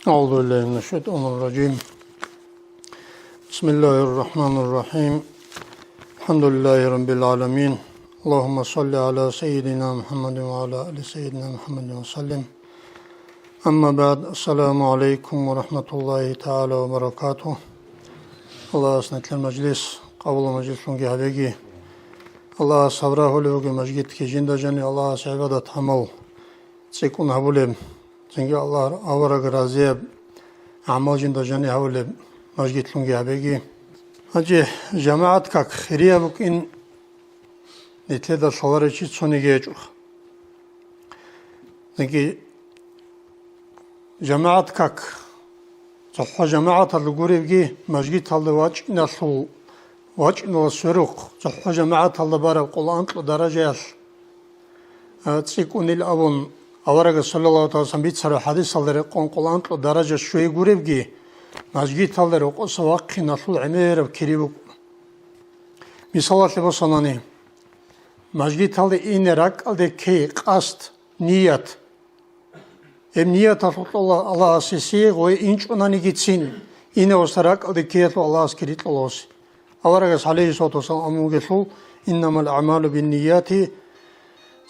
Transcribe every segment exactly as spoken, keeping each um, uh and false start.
أعوذ بالله من الشيطان الرجيم. بسم الله الرحمن الرحيم. الحمد لله رب العالمين. اللهم صل على سيدنا محمد وعلى آل سيدنا محمد وسلم. أما بعد. السلام عليكم ورحمة الله تعالى وبركاته. Аллагьас нилъер мажлис къабул мажлислъунги гьабеги. Аллагьас гьаб рагьулев вугев мажгитги жинда жанив Аллагьас гӀибадат гӀамал цӀикӀкӀун гьабулеб, цинги Аллагь авараг разияб гӀамал жинда жани гьавулеб мажгитлъунги гьабеги. Гьанже жамагӀат как хирияб букӀин, нилъеда лъаларев чи цониги гьечӀо. Цинги жамагӀат как, цохӀо жамагӀаталда гуребги, мажгиталда вачӀиналъул, вачӀинала сверухъ, цохӀо жамагӀаталда бараб къоло анкьа даражаялъ а, цӀикӀкӀунил абун, аварагас саллаллагьу гӀалайгьи вассалам бицараб хӀадисалда рекъон къоло анкьа даража щвей гуребги, мажгиталда рокъоса вахъиналъул гӀемераб кири букӀуна. Мисалалъе босанани, мажгиталде ине ракӀалде ккей къасд, ният. Гьеб нияталъулъ Аллагьасе сигъ ва инчӀунанигицин, иневаса ракӀалде ккеялъул Аллагьас кири кьола гьес. Аварагас, гӀалайгьиссалату вассалам, абун бугелъул: «Иннамал аъмалу биннияти»,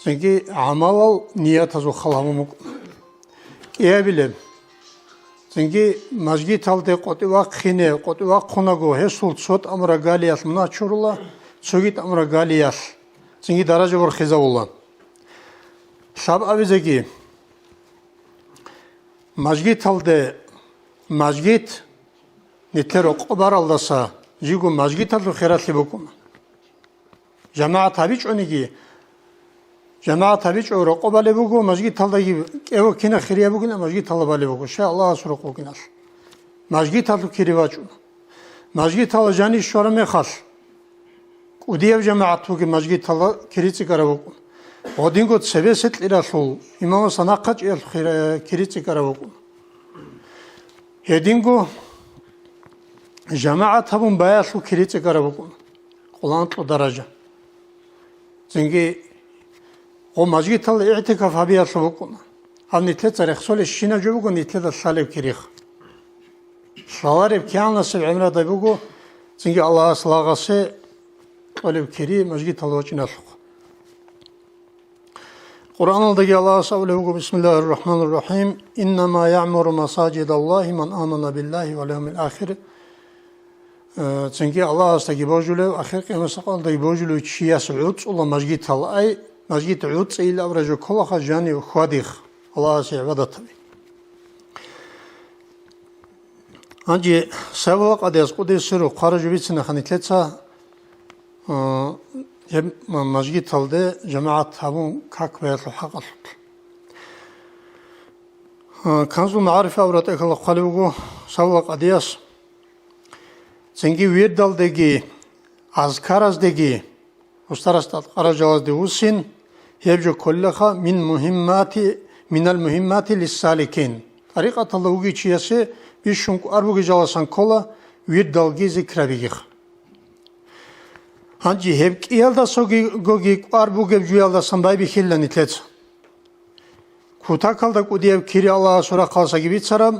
цинги гӀамалал ниятазул хал гьабун букӀуна. КӀиабилеб. Цинги мажгиталде къотӀи вахъине, къотӀи вахъунаго, гьесул цо тӀамураб галиялъ мунагь чурула, цоги тӀамураб галиялъ цинги даража борхизавула. Лъаб абизеги, мажгиталде, мажгит нилъер рокъоб баралдаса, жиго мажгиталъул хиралъи букӀуна. ЖамагӀат гьабичӀониги, жамагӀат гьабичӀо рокъоб балеб буго, мажгиталдаги кӀево кина хирияб бугин, мажгиталда балеб буго, щай Аллагьасул рокъоб бугиналъ. Мажгиталъул кири бачӀуна. Мажгиталда жанив щвараб мехалъ, кӀудияб жамагӀат бугеб мажгиталда кири цӀикӀкӀараб букӀун. Гьединго цебесеб кьиралъул, имамасда нахъа чӀиялъул хира-, кири цӀикӀкӀараб букӀун. Гьединго жамагӀат гьабун баялъул кири цӀикӀкӀараб букӀун. Къоло анкьа даража. Цинги гъо мажгиталда игӀтикаф гьабиялъул букӀуна. Гьаб нилъеца рехсолеб щинаб жо буго нилъеда лъалеб кирихъ. Лъалареб кигӀанасеб гӀемераб буго, цинги Аллагьас лагъасе кьолеб кири мажгиталда вачӀиналъухъ. Къуръаналдаги Аллагьас абулеб буго: «Бисмиллагьир рахӀманир рахӀим. Иннама яъмуру масажидаллагьи ман амана биллагьи вал явмил ахир». Э, цинги Аллагьасдаги божулев, ахир къиямасеб къоялдаги божулев чияс гӀуцӀула мажгитал, ай, мажгит гӀуцӀейилан абураб жо кколаха жанив хьвадихъ, Аллагьасе гӀибадат гьаби. Гьанже сабула къадияс къудесиро хъвараб жо бицина нилъеца, а, гьеб ма-, мажгиталде жамагӀат гьабун как баялъул хӀакъалъулъ. А, Канзул МагӀариф абураб тӀехьалда хъвалеб буго сабула къадияс. Цинги вирдалдеги, азкараздеги, устарасда къаражалазде вуссин, гьеб жо кколелаха мин мухьиммати, минал мухьиммати лиссаликин. ТӀарикъаталда вугев чиясе бищун кӀвар бугеб жаласан ккола вирдалги зикрабигиха. Гьанже гьеб кӀиялдасаго-, гоги кӀвар бугеб жуялдасан байбихьила нилъеца. Кутакалда кӀудияб кири Аллагьасул рахъалдасаги бицараб,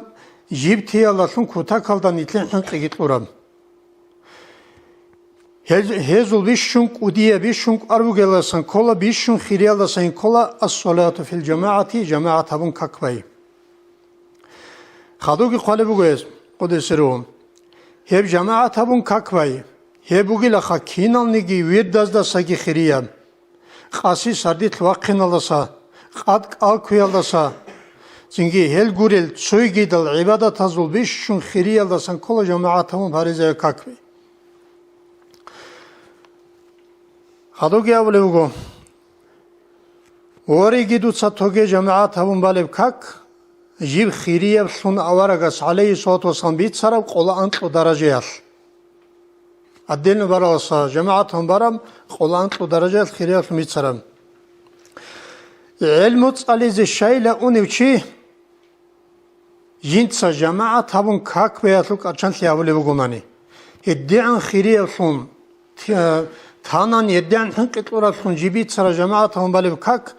жиб теялдалъун кутакалда нилъер хӀинкъиги кьураб. Гьез-, гьезул бищун кӀудияб, бищун кӀвар бугелдасан ккола, бищун хириялдасан ккола ас-салату фил жамагӀати, жамагӀат гьабун как бай. Хадуги хъвалеб буго гьес, къудесиро. Гьеб жамагӀат гьабун как бай, гьеб бугилаха киналниги вирдаздасаги хирияб. Къаси сардилъ вахъиналдаса, къад кӀалккуялдаса, цинги гьел гурел цойгидал гӀибадатазул бищун хириялдасан ккола жамагӀат гьабун фаризаяб как бай. Хадуги абулеб буго: «Вореги дуца тоге жамагӀат гьабун балеб как, жиб хириялъун аварагас, гӀалайгьиссалату вассалам, бицараб къоло анкьу даражаялъ». Отдельно баралдаса жамагӀат гьабун бараб къоло анкьу даражаялъ хириялъун бицараб. ГӀелму цӀализе щайила унев чи, жинца жамагӀат гьабун как баялъул кӀарчӀанлъи гьабулеб бугонани, гьедигӀан хириялъун, т-, танани гьедигӀан хӀинкъи кьураблъун жиб бицараб жамагӀат гьабун балеб как,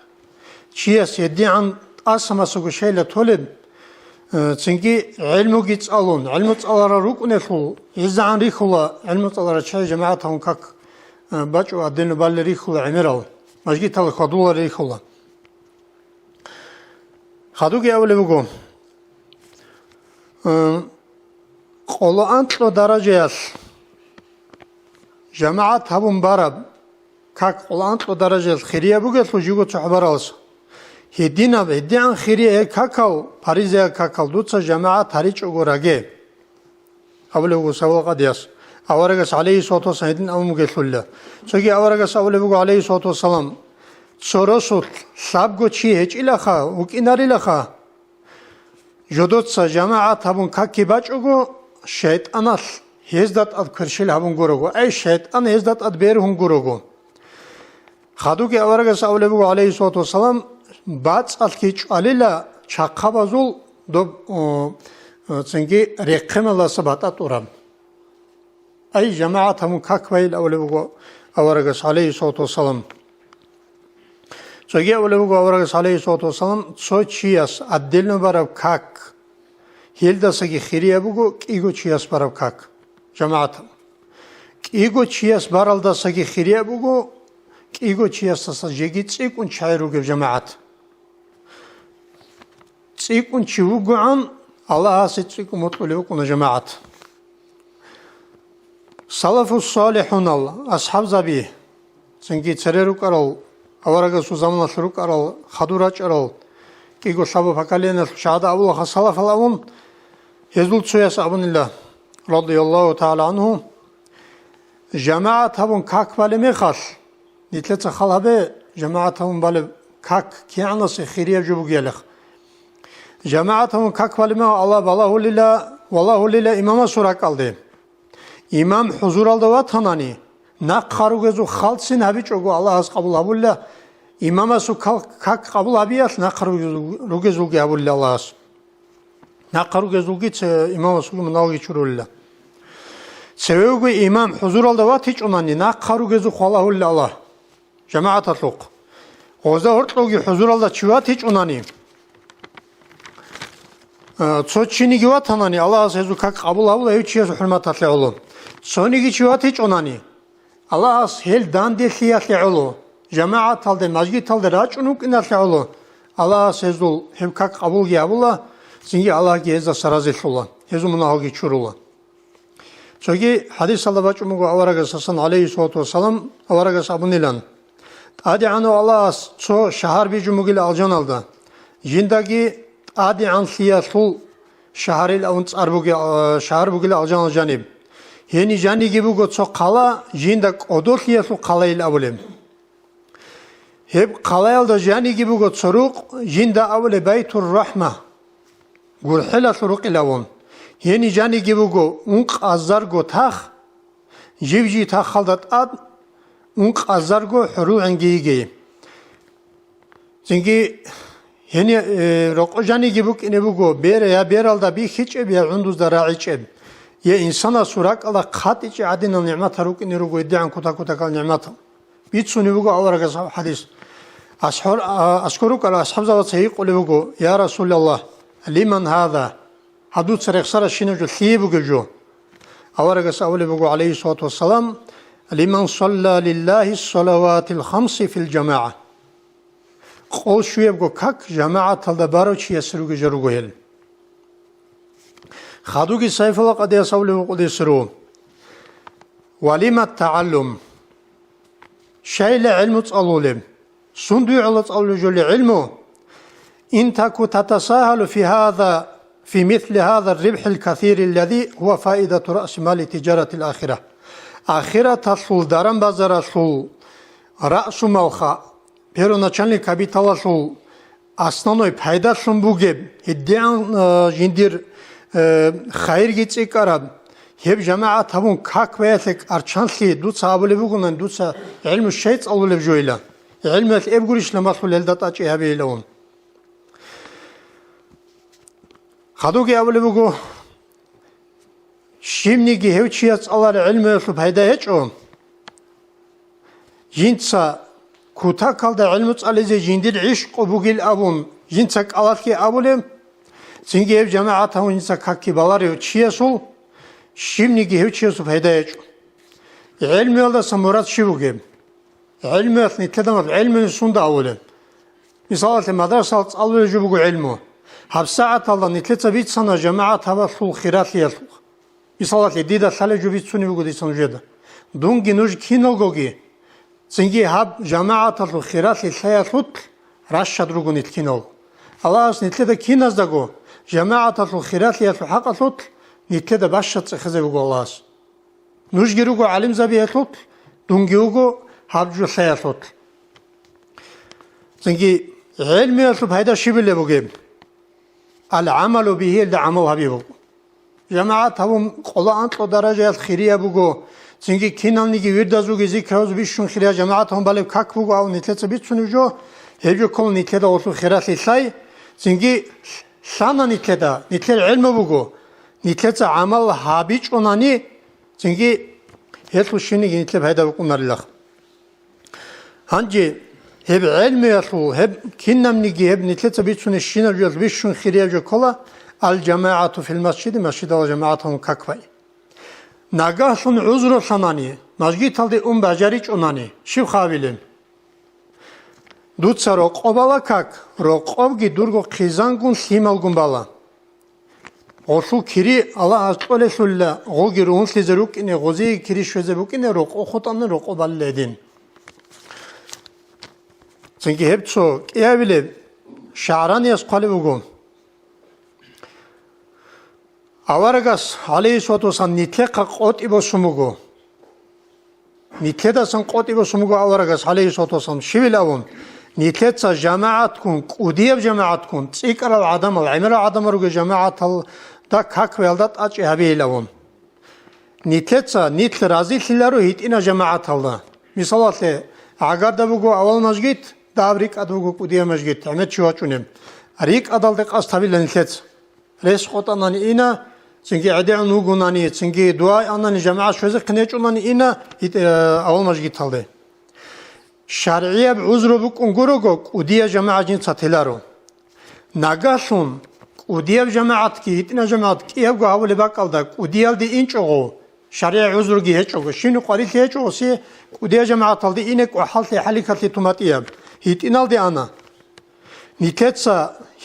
чияс гьедигӀан тӀасамасаго щайила толеб, Э, цинги гӀелмуги цӀалун, гӀелму цӀаларал рукӀунелъул гӀезегӀан рихьула, гӀелму цӀаларал чагӀи жамагӀат гьавун как, э, бачӀо, аденну балли рихьула гӀемерал, мажгитал хьвадулал рихьула. Хадуги абулеб буго, э, къоло анкьа даражаялъ жамагӀат гьабун бараб как къоло анкьа даражаялъ хирияб бугелъул жиго цохӀо баралас. Гьединаб, гьедигӀан хирия гьел какал, паризаял какал, дуца жамагӀат гьаричӀого раге. Абулеб буго савал къадияс. Аварагас, гӀалейхиссалату вассалам, гьедин абун бугелъулла. Цоги аварагас абулеб буго, гӀалейхиссалату вассалам, цо росулъ лъабго чи гьечӀилаха, вукӀинарилаха. Жодоца жамагӀат гьабун какги бачӀого, шайтӀаналъ гьезда тӀад кверщел гьабун гурого, ай, шайтӀан гьезда тӀад бергьун гурого. Хадуги аварагас абулеб буго, гӀалейхиссалату вассалам, бацӀалъги чӀвалила чахъабазул доб, о, цинги рехъемалдаса батӀа тӀураб. Ай, жамагӀат гьабун как байил абулеб буго аварагас, гӀалейхиссалату вассалам. Цоги абулеб буго аварагас, гӀалейхиссалату вассалам, цо чияс отдельно бараб как, гьелдасаги хирияб буго кӀиго чияс бараб как, жамагӀат. КӀиго чияс баралдасаги хирияб буго кӀиго чиясдаса жеги цӀикӀкӀун чагӀи ругеб жамагӀат. ЦӀикӀкӀун чи вугогӀан, Аллагьасе цӀикӀкӀун бокьулев вукӀуна жамагӀат. Салафус-салихӀунал, асхӀабзаби, цинги цере рукӀарал, аварагасул заманалъ рукӀарал, хадур рачӀарал, кӀиго лъабаб поколениялъул чагӀада абулаха салафал абун, гьезул цояс абунила, радияллагьу тагӀала гӀангьу, жамагӀат гьабун как балеб мехалъ, нилъеца хал гьабе, жамагӀат гьабун балеб как кигӀанасе хирияб жо бугеялихъ. ЖамагӀат гьабун как балеб мехалъ Аллагь балагьулила, валагьулила имамасул ракӀалде. Имам хӀузуралда ватанани, нахъа ругезул халцин гьабичӀого Аллагьас къабул гьабулила, имамасул кал-, как къабул гьабиялъ нахъа ругезул-, ругезулги гьабулила Аллагьас. Нахъа ругезулги це-, имамасулги мунагьалги чурулила. Цевевги имам хӀузуралда ватичӀунани, нахъа ругезухъ валагьулила Аллагь. ЖамагӀаталъухъ. Гъозда гьоркьовги хӀузуралда чи ватичӀунани, э, цо чиниги ватанани, Аллагьас гьезул как къабул гьабула гьев чиясул хӀурматалъе гӀоло. Цониги чи ватичӀунани, Аллагьас гьел данделъиялъе гӀоло, жамагӀаталде, мажгиталде рачӀун вукӀиналъе гӀоло, Аллагьас гьезул гьеб как къабулги гьабула, цинги Аллагьги гьездаса разилъула, гьезул мунагьалги чурула. Цоги хӀадисалда бачӀун буго аварагасасан, гӀалейхиссалату вассалам, аварагас абунилан: «ТӀадегӀанав Аллагьас цо шагьар бижун бугила алжаналда, жиндаги тӀадегӀанлъиялъул шагьарил авун цӀар буги-, а, шагьар бугила алжанал жаниб. Гьени жаниги буго цо хъала, жинда кӀодолъиялъул хъалайил абулеб». Гьеб хъалаялда жаниги буго цо рукъ, жинда абулеб Байтур-рахӀма, гурхӀелалъул рукъилавун. Гьени жаниги буго ункъазарго тах, жив-жив тахалда тӀад ункъазарго хӀурулгӀинги йигей. Цинги гьени, э, рокъо жаниги букӀине буго, бер-, я бералда бихьичӀеб, я гӀундузда рагӀичӀеб, я инсанасул ракӀалда хъатӀичӀеб гӀадинал нигӀматал рукӀине руго, гьедигӀан кутак-кутакал нигӀматал. Бицунеб буго аварагас гьаб хӀадис. АсхӀор-, а, аскӀор рукӀарал асхӀабзабаца гьикъулеб буго: «Я Расулаллагь, лиман гьаза?» Гьаб дуца рехсараб щинаб жо лъие бугеб жо? Аварагас абулеб буго, гӀалейхиссалату вассалам: «Лиман салла лиллагьи салаватил хамси фил жамагӀа». Къол щуябго как жамагӀаталда барав чиясе ругел жо руго гьел. Хадуги Сайфулла къадияс абулеб букӀуде сиру: «Ва лима тагӀаллум?» Щайила гӀилму цӀалулеб? Сунда гӀоло цӀалулеб жоли гӀилму? «Ин таку татасагьалу фи гьаза, фи мисли гьаза рибхӀил касири ллази гьува фаидату раъси мали тижаратил ахира». Ахираталъул даран-базаралъул раъсумалха, первоначальный капиталалъул основной пайдалъун бугеб, гьедигӀан, э, жиндир, э, хайирги цӀикӀкӀараб, гьеб жамагӀат гьабун как баялъе кӀарчанлъи дуца абулеб бугонани, дуца гӀилму щай цӀалулеб жойила? ГӀилмуялъ эб гурищ ламалъул гьелда тӀачӀи гьабейилавун. Хадуги абулеб буго, щибниги гьев чияс цӀалареб гӀилмуялъул пайда гьечӀо. Жинца кутакалда гӀилму цӀализе жиндир гӀишкъу бугил абун, жинца кӀалалъги абулеб, Цинги гьеб жамагӀат гьавун жинца какги баларев чиясул, щибниги гьев чиясул пайда гьечӀо. ГӀелмуялдаса мурад щиб бугеб? ГӀелмуялъ нилъеда мал-, гӀелмуялъ сунда абулеб? Мисалалъе, мадрасал цӀалулеб жо буго гӀелму. ГьабсагӀаталда нилъеца бицана жамагӀат гьабалъул хиралъиялъул. Мисалалъе, дида лъалеб жо бицунеб буго дица нужеда. Дунги нуж киналгоги, цинги гьаб жамагӀаталъул хиралъи лъаялъулъ ращад руго нилъ кинал. Аллагьас нилъеда киназдаго жамагӀаталъул хиралъиялъул хӀакъалъулъ нилъеда бащад цӀехезе буго Аллагьас. Нужги руго гӀалимзабиялъулъ, дунги вуго гьаб жо лъаялъулъ. Цинги гӀелмуялъул пайда щибилеб бугеб? Ал-гӀамалу бигьи, гьелда гӀамал гьабиялъул. ЖамагӀат гьабун къоло анкьго даражаялъ хирияб буго, цинги киналниги вирдазулги зикраз бищун хирия жамагӀат гьабун балеб как буго абун нилъеца бицунеб жо, гьеб жо ккола нилъеда гъолъул хиралъи лъай, цинги лъана нилъеда, нилъер гӀелму буго, нилъеца гӀамал гьабичӀунани, цинги гьелъул щибниги нилъер пайда букӀунарилаха. Гьанже гьеб гӀелмуялъул, гьеб кинабниги гьеб нилъеца бицунебщинаб жоялъ бищун хирияб жо ккола, ал-жамагӀату фил масжиди, масжидалда жамагӀат гьабун как бай. Нагагьлъун гӀузру лъанани, мажгиталде ун бажаричӀунани, щиб хабилеб? Дуца рокъоб бала как, рокъобги дурго хъизангун, лъималгун бала. Гъолъул кири Аллагьас кьолелъулла, гъоги ругьунлъизе рукӀине, гъозие кири щвезе букӀине, рокъо хутӀани рокъо балила гьедин. Цинги гьеб цо кӀиабилеб шагӀранияс хъвалеб буго. Аварагас, гӀалейхиссалату вассалам, нилъехъа къотӀи босун буго. Нилъедасан къотӀи босун буго аварагас, гӀалейхиссалату вассалам, щибил абун, нилъеца жамагӀатккун, кӀудияб жамагӀатккун, цӀикӀкӀарал гӀадамал, гӀемерал гӀадамал ругел жамагӀаталда какбаялда тӀачӀи гьабейил абун. Нилъеца нилъ разилъиларо гьитӀина жамагӀаталда. Мисалалъе, гӀагарда буго авал мажгит, дагьаб рикӀкӀад буго кӀудияб мажгит, гӀемер чи вачӀунеб. РикӀкӀадалде къасд гьабила нилъеца. Рес къотӀанани ина, цинги гӀедегӀун вугонани, цинги дугьай анани жамагӀат щвезехъин гьечӀунани ина, ит-, э, авал мажгиталде. ШаргӀияб гӀузру букӀун гурого, кӀудияб жамагӀат жинца теларо. Нагагьлъун кӀудияб жамагӀатги гьитӀинаб жамагӀат кӀиябго гьабулеб бакӀалда кӀудиялде инчӀого, шаргӀияб гӀузруги гьечӀого, щиб къварилъи гьечӀого, гьесие кӀудияб жамагӀаталде ине кӀвахӀаллъи, хӀалихьаллъи туматӀияб, гьитӀиналде ана. Нилъеца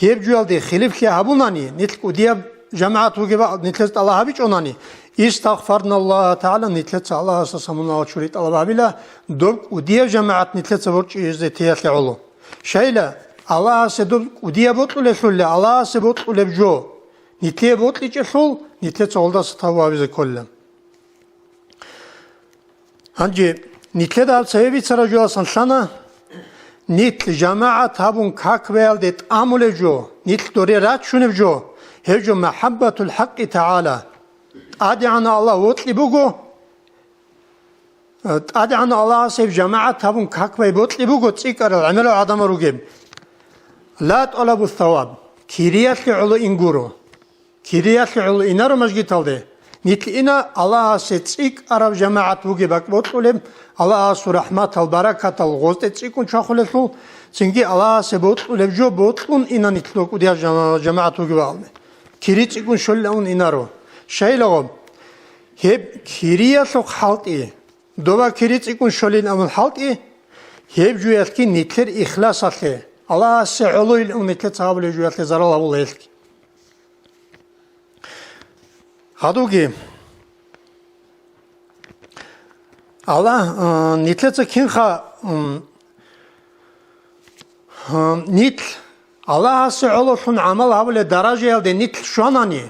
гьеб жуялде хилифлъи гьабунани, нилъ кӀудияб жамагӀат вугеб нилъеца тӀалаб гьабичӀонани, истагъфарналлагьа тагӀала, нилъеца Аллагьасдаса мунагьал чури тӀалаб гьабила, доб кӀудияб жамагӀат нилъеца борчӀизе теялъе гӀоло. Щайила, Аллагьасе доб кӀудияб бокьулелъулла, Аллагьасе бокьулеб жо нилъее бокьичӀелъул, нилъеца гьелдаса тавба гьабизе кколила. Гьанже нилъеда гьаб цебе бицараб жоялдасан лъана, нилъ жамагӀат гьабун как беялде тӀамулеб жо, нилъ доре рачунеб жо, гьеб жо махӀаббатул хӀакъи тагӀала. ТӀадегӀанав Аллагь вокьи буго, ТӀадегӀанав Аллагьас гьеб жамагӀат гьабун как бай бокьи буго цӀикӀкӀарал гӀемерал гӀадамал ругеб. Ла тӀалабу саваб, кириялъе гӀоло ин гуро. Кириялъе гӀоло инаро мажгиталде. Нилъ ина Аллагьасе цӀикӀкӀараб жамагӀат бугеб бакӀ бокьулеб, Аллагьасул рахӀматал, баракатал гъозде цӀикӀкӀун чвахулелъул, цинги Аллагьасе бокьулеб жо бокьун ина нилъ кӀудияб жама-, жамагӀат бугеб гьалде. Кири цӀикӀкӀун щолилан инаро. Щайлаго, гьеб кириялъухъ хӀалтӀи, доба кири цӀикӀкӀун щолин абун хӀалтӀи, гьеб жуялъги нилъер ихласалъе, Аллагьасе гӀолойилан нилъеца гьабулеб жуялъе зарал гьабула гьелъги. Гьадуги, Аллагь, а, нилъеца кинха, м, а, нилъ Аллагьасе гӀололъун гӀамал гьабулеб даражаялде нилъ щванани,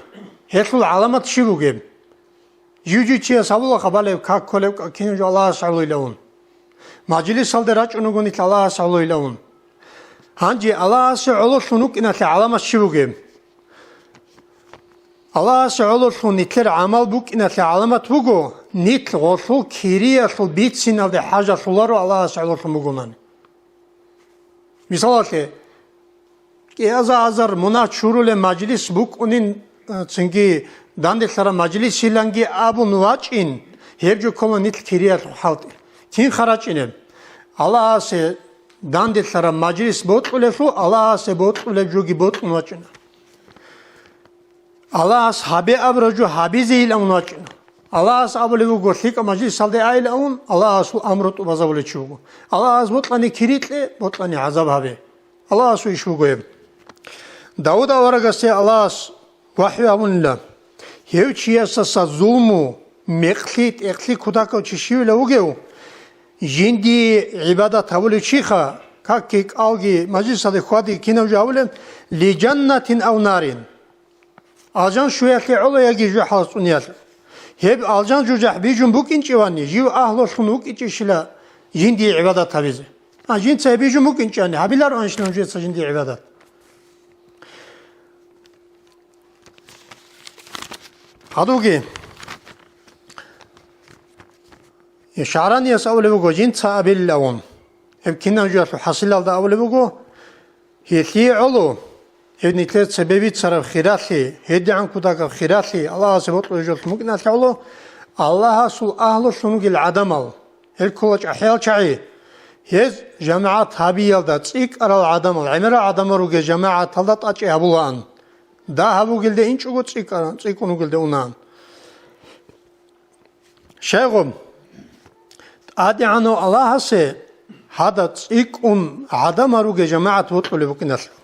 гьелъул гӀаламат щиб бугеб? Жив-жив чияс гьабула хабалеб, как кколеб, кинаб жо Аллагьас гӀолойилавун. Мажлисалде рачӀун руго нилъ Аллагьас гӀолойилавун. Гьанже Аллагьасе гӀололъун вукӀиналъе гӀаламат щиб бугеб? Аллагьасе гӀололъун нилъер гӀамал букӀиналъе гӀаламат буго, нилъ гъолъул кириялъул бициналде хӀажалъуларо Аллагьасе гӀололъун бугонани. Мисалалъе, кӀиаза-азар мунагь чурулеб мажлис букӀунин, э, цинги данделъараб мажлисиланги абун вачӀин, гьеб жо ккола нилъ кириялъухъ хӀалтӀи. Кин харачӀинеб? Аллагьасе данделъараб мажлис бокьулелъул, Аллагьасе бокьулеб жоги бокьун вачӀина. Аллагьас гьабе абураб жо гьабизейилан вачӀана. Аллагьас абулеб буго, лъикӀаб мажлисалде айилан, Аллагьасул амру тӀубазабулев чи вуго. Аллагьас бокьани кири кье, бокьани гӀазаб гьабе. Аллагьасул иш буго гьеб. Давуд аварагасде Аллагьас вахӀю гьабунила: гьев чиясдаса зулму, мекълъи, тӀекълъи кутакав чи щивила вугев, жиндие гӀибадат гьабулев чиха, какги, кӀалги, мажлисалде хьвади кинав жо гьавулеб, ли жаннатин ав нарин. Алжан щуялъе гӀоло яги жужахӀалас цӀуниялъе. Гьеб алжан жужахӀ бижун букӀинчӀевани, жив агьлулъун вукӀинчӀищила жиндие гӀибадат гьабизе. А жинца гьеб бижун букӀинчӀани, гьабилароанищ нужеца жиндие гӀибадат? Гьадуги, ШагӀранияс абулеб буго, жинца абилилавун. Гьеб кинаб жоялъул хӀасилалда абулеб буго, гьелъие гӀоло, гьеб нилъер цебе бицараб хиралъи, гьедигӀан кутакаб хиралъи, Аллагьасе бокьулеб жолъун букӀиналъе гӀоло, Аллагьасул агьлулъун вугел гӀадамал, гьел ккола чӀахӀиял чагӀи, гьез жамагӀат гьабиялда, цӀикӀкӀарал гӀадамал, гӀемерал гӀадамал ругел жамагӀаталда тӀачӀи гьабулаан. Дагь гьабугелде инчӀого цӀикӀкӀаран, цӀикӀкӀун вугелде унаан. Щайгу, ТӀадегӀанав Аллагьасе гьада цӀикӀкӀун гӀадамал ругел жамагӀат бокьулеб букӀиналъул.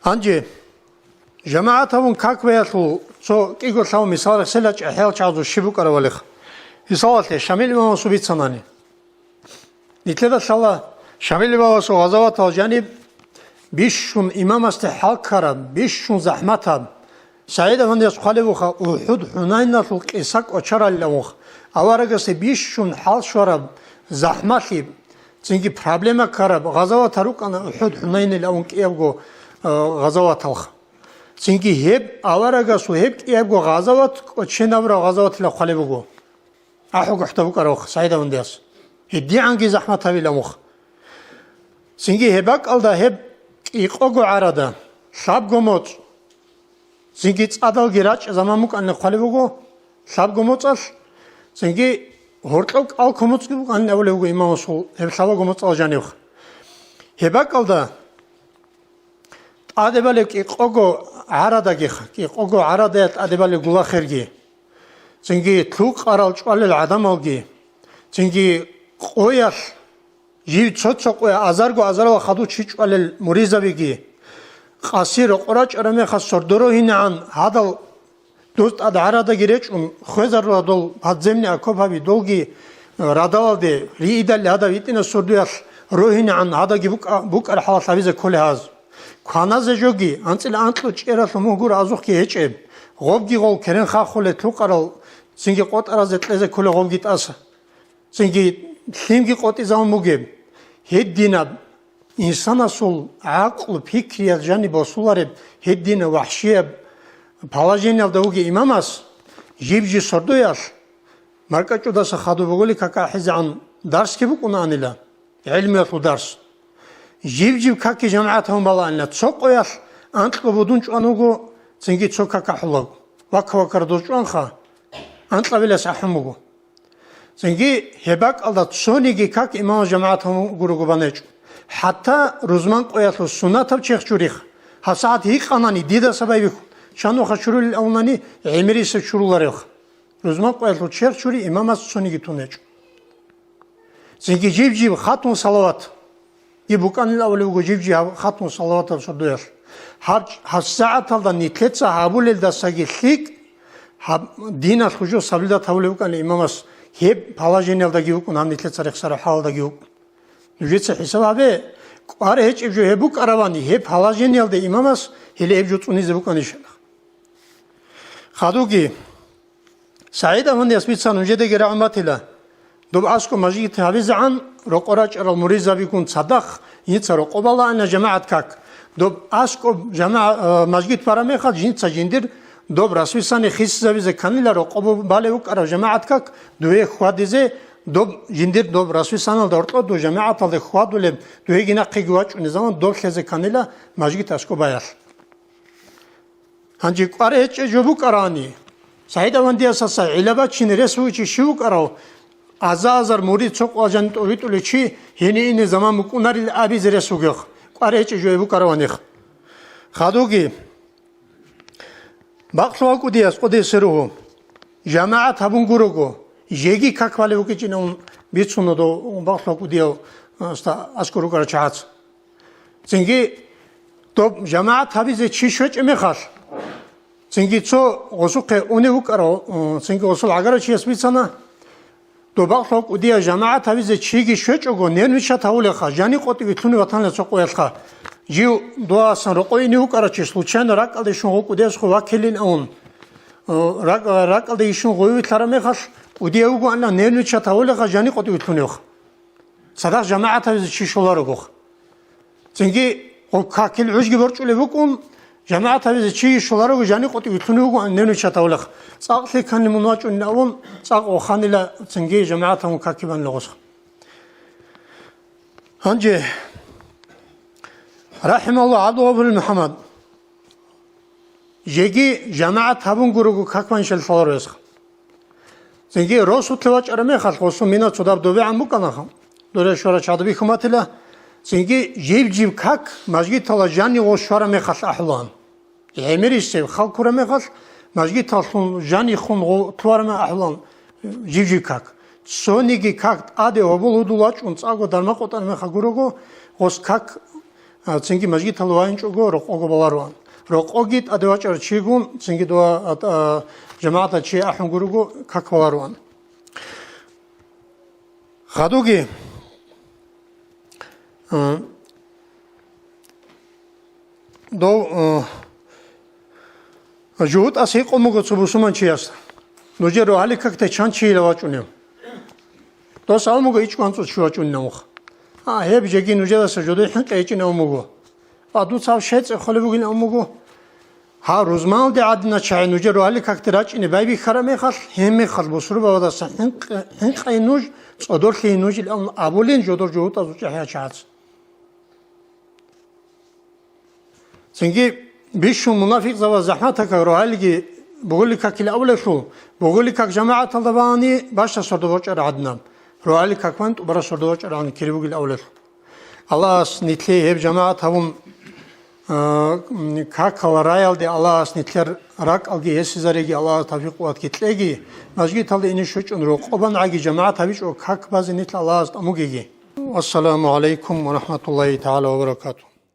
Гьанже жамагӀат гьабун как баялъул цо кӀиго лъабго мисал рехсела чӀахӀиял чагӀазул щиб букӀарабали. Мисалалъе, Шамил имамасул бицанани. Нилъеда лъала Шамил имамасул гъазаватал жаниб бищун имамасде хӀал ккараб, бищун захӀматаб. СагӀид афандияс хъвалеб буха, УхӀуд ХӀунайналъул кьиса кӀочаралилан вуха. Аварагасде бищун хӀал щвараб, захӀмалъи, цинги проблема ккараб гъазаватал рукӀана УхӀуд ХӀунайнил авун кӀиябго, э, гъазаваталха. Цинги гьеб аварагасул гьеб кӀиябго гъазават кӀоченабураб гъазаватила хъвалеб буго. АхӀугохӀда букӀаравха СагӀид авандияс. ГьедигӀанги захӀмат гьавилан вуха. Цинги гьеб бакӀалда гьеб кӀикъого гӀарада, лъабго моцӀ, цинги цӀадалги рачӀа заман букӀанилан хъвалеб буго, лъабго моцӀалъ, цинги гьоркьоб кӀалккун моцӀги букӀанин абулеб буго имамасул гьеб лъабаго моцӀал жанивха. Гьеб бакӀалда ТӀадебали кӀикъого гӀарадагиха, кӀикъого гӀарадая тӀадебали гулахерги, цинги лъукъарал чӀвалел гӀадамалги, цинги къоялъ жив цо-цо къоя азарго-азарал хадув чи чӀвалел муризабиги, къаси рокъорачӀараб мехалъ сордо рогьинегӀан гьадал Доз тӀад гӀарадаги речӀун, хвезарула дол подземный окоп гьаби, долги радалалде риидал гьадаб итӀинаб сордоялъ рогьинегӀан гьадаги букӀа-, букӀар хӀалалъ гьабизе кколей гьаз. Кваназе жоги, анцӀила анкьго чӀералъул мугьгур азухъги гьечӀеб, гъобги гъол керен хахулел лъукъарал цинги къотӀаразе кьезе кколей гъобги тӀаса. Цинги лъимги къотӀизабун бугеб, гьединаб инсанасул гӀакълу-пикриялъ жаниб босулареб гьединаб вахӀщияб положениялда вугев имамас, жиб-жиб сордоялъ, маркӀачӀудаса хадуб буголи какахӀизегӀан дарсги букӀунаанила, гӀелмуялъул дарс. Жиб-жиб какги жамагӀат гьавун балаанила, цо къоялъ анкьго будун чӀван вуго, цинги цо как ахӀулаб, вакка-ваккара доз чӀванха, анкьабилас ахӀун буго. Цинги гьеб бакӀалда цониги как имамас жамагӀат гьавун гурого банечӀо. ХӀатта рузман къоялъул суннатаб черх чурих, гьабсагӀат гьикъанани, дида сабай бихьун, чануха чурулел авунани, гӀемерисеб чуруларевха. Рузман къоялъул черх чури имамас цониги тунечӀо. Цинги жиб-жиб хатун салават. Гьеб букӀанил абулеб буго жиб-жиб гьаб хатун салаватаб сордоялъ. Гьаб, гьабсагӀаталда нилъеца гьабулелдасаги лъикӀ, гьаб диналъул жо сабилдат гьабулеб букӀана имамас, гьеб положениялдаги вукӀун, гьаб нилъеца рехсараб хӀалалдаги вукӀун. Нужеца хӀисаб гьабе, кӀвар гьечӀеб жо гьеб букӀаравани, гьеб положениялда имамас гьеле гьеб жо цӀунизе букӀанищ. Хадуги, СагӀид афандияс бицан нужедаги рагӀун батила. Доб аскӀоб мажгит гьабизегӀан рокъо рачӀарал муридзабигун цадахъ, инца рокъо балаана жамагӀат как. Доб аскӀоб жамагӀа-, э, мажгит бараб мехалъ, жинца жиндир доб расвисани хисизабизе кканила рокъо бу-, балев вукӀарав жамагӀат как, дуе хьвадизе, доб жиндир доб расвисаналда гьоркьоб доб жамагӀаталде хьвадулеб, дуеги нахъеги вачӀунеб заман доб лъезе кканила мажгит аскӀоб баялъ. Гьанже кӀвар гьечӀеб жо букӀарани, СагӀид Авандиясаса гӀилла бачине рес вугев чи щив вукӀарав? Аза-азар мурид цо къважан тӀовитӀулев чи гьенив ине заман букӀунарил абизе рес вугев, кӀвар гьечӀеб жо гьеб букӀараваних. Хадуги, бакълъугьа кӀудияс къудисе ругьу, жамагӀат гьабун гурого, жеги как балев вукӀичӀин абун бицуна дов бакълъугьа кӀудияв, а, ста-, аскӀор рукӀарав чагӀаца. Цинги доб жамагӀат гьабизе чи щвечӀеб мехалъ, цинги цо гъосухъе унев вукӀарав, м, цинги гъосул гӀагарав чияс бицана, доб бакълъугьа кӀудияв жамагӀат гьабизе чиги щвечӀого, нервничать гьавулеха, жани къотӀи вилълъунев ватанила цо къоялъха. Жив дуасан рокъой ине вукӀарав чи случайно ракӀалде щун гъов кӀудиясухъе вакилин авун, э, ракӀ-, ракӀалде ищун гъове вилълъараб мехалъ, кӀудияв вугоанила нервничать гьавулеха, жани къотӀи вилълъуневха. Цадахъ жамагӀат гьабизе чи щоларогох. Цинги гъоб какил гӀужги борчӀулеб букӀун, жамагӀат гьабизе чи щоларого жани къотӀи вилълъунев вугоан нервничать гьавулеха. ЦӀакълъи ккани мун вачӀунин абун, цӀакъ ваханила цинги жамагӀат гьабун каки банила гъосха. Гьанже, рахӀималлагь, ГӀабдулгъафурил МухӀаммад. Жеги жамагӀат гьабун гурого как банчӀел лъаларо гьесха. Цинги росулъе вачӀараб мехалъ гъосул мина цо даб добегӀан букӀанаха, дора щвара чагӀда бихьун батила, цинги жиб-жиб как мажгитала жанив гъов щвараб мехалъ ахӀулаан. ГӀемерисеб хал ккураб мехалъ, мажгиталлъун жанихун гъов лъугьараб мехалъ ахӀулаан жиб-жиб как. Цониги как тӀаде гьобол гьудул вачӀун цӀакъго дарман къотӀараб мехалъ гурого, гъос как А, цинги мажгиталда вайинчӀого рокъого балароан. Рокъоги тӀаде вачӀарав чигун, цинги дова, а, а, жамагӀаталда чи ахӀун гурого, как балароан. Хадуги, а, дов, а, жугьутӀас гьикъун буго цо бусурманчияс: «Нужер рогьалил какде чан чийила вачӀунев?» Дос абун буго: «ИчӀго анцӀго чи вачӀунев мух». А, гьеб жеги нужедаса жодой хӀинкъи гьечӀин абун буго. А дуца гьаб щай цӀехолеб бугин абун буго. Гьаб рузманалде гӀадина чагӀи нужер рогьалил какде рачӀине байбихьараб мехалъ, гьеб мехалъ бусурбабаздаса хӀинкъ-, хӀинкъай нуж, цӀодорлъи нуж илан абулин жодор жугьутӀазул чӀахӀиял чагӀаца. Цинги бищун мунафикъзабаз захӀматаккак рогьалиги бугулел какил абулелъул, бугулел как жамагӀаталда бани бащдаб сордо бачӀараб гӀадинаб, рогьалил как бани тӀубараб сордо бачӀараб гӀадин кири бугил абулелъул. Аллагьас нилъее гьеб жамагӀат гьабун, а, какал раялде Аллагьас нилъер ракӀалги гьесизареги Аллагьас тавфикъ-къуватги кьеги, мажгиталда ине щвечӀун рокъобан гӀаги жамагӀат гьабичӀого как базе нилъ Аллагьас тӀамугеги. Вассаламу гӀалайкум ва рахӀматуллагьи тагӀала ва баракатугь.